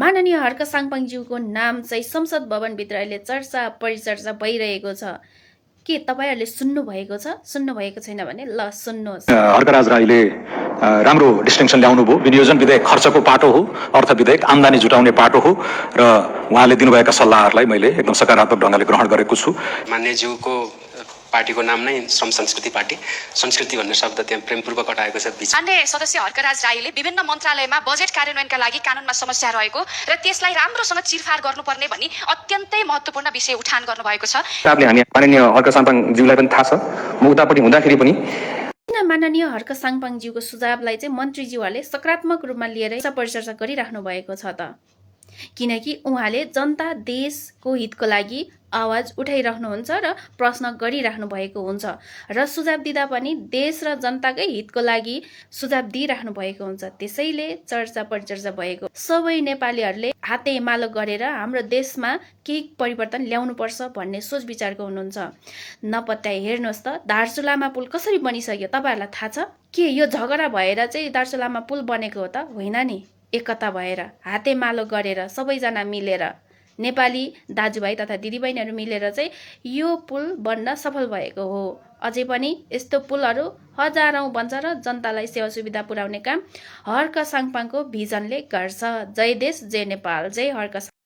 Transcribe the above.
माननीय हर्क साङपाङज्यूको नाम चाहिँ संसद भवनभित्र अहिले चर्चा परिचर्चा भइरहेको छ। के तपाईहरुले सुन्नु भएको छ? सुन्नु भएको छैन भने ल सुन्नुहोस्। हर्कराज राईले राम्रो डिस्टिंक्सन ल्याउनु भयो। विनियोजन विधेयक खर्चको पाटो हो, अर्थ विधेयक आम्दानी जुटाउने पाटो हो र उहाँले दिनुभएका सल्लाहहरूलाई मैले एकदम सकारात्मक ढंगले ग्रहण गरेको छु। मान्यज्यूको पार्टीको नाम नै श्रम संस्कृति पार्टी, संस्कृति भन्ने शब्द त्यहाँ प्रेमपूर्वक हटाएको छ। मान्य सदस्य हर्कराज राईले विभिन्न मन्त्रालयमा बजेट कार्यान्वयनका लागि कानुनमा समस्या रहेको र त्यसलाई राम्रोसँग चिरफार गर्नुपर्ने भनी अत्यन्तै महत्त्वपूर्ण विषय उठान गर्नुभएको छ। हामी माननीय हर्क साङपाङज्यूलाई पनि थाहा छ, म उतापट्टि हुँदाखेरि पनि किन माननीय हर्क साङपाङज्यूको सुझावलाई चाहिँ मन्त्रीज्यूहरूले सकारात्मक रूपमा लिएर परिचर्चा गरिराख्नु भएको छ त? किनकि उहाँले जनता देशको हितको लागि आवाज उठाइराख्नुहुन्छ र प्रश्न गरिराख्नु भएको हुन्छ र सुझाव दिँदा पनि देश र जनताकै हितको लागि सुझाव दिइराख्नु भएको हुन्छ। त्यसैले चर्चा परिचर्चा भएको सबै नेपालीहरूले हाते हिमालो गरेर हाम्रो देशमा केही परिवर्तन ल्याउनुपर्छ भन्ने सोच विचारको हुनुहुन्छ। नपत्याइ हेर्नुहोस् त दार्चुलामा पुल कसरी बनिसक्यो तपाईहरुलाई थाहा छ? के यो झगडा भएर चाहिँ दार्चुलामा पुल बनेको हो त? होइन नि। एकता भएर हातेमालो गरेर सबैजना मिलेर नेपाली दाजुभाइ तथा दिदीबहिनीहरू मिलेर चाहिँ यो पुल बन्न सफल भएको हो। अझै पनि यस्तो पुलहरू हजारौं बन्छ र जनतालाई सेवा सुविधा पुर्याउने काम हर्क साङपाङको भिजनले गर्छ। जय देश जय नेपाल, जय हर्क।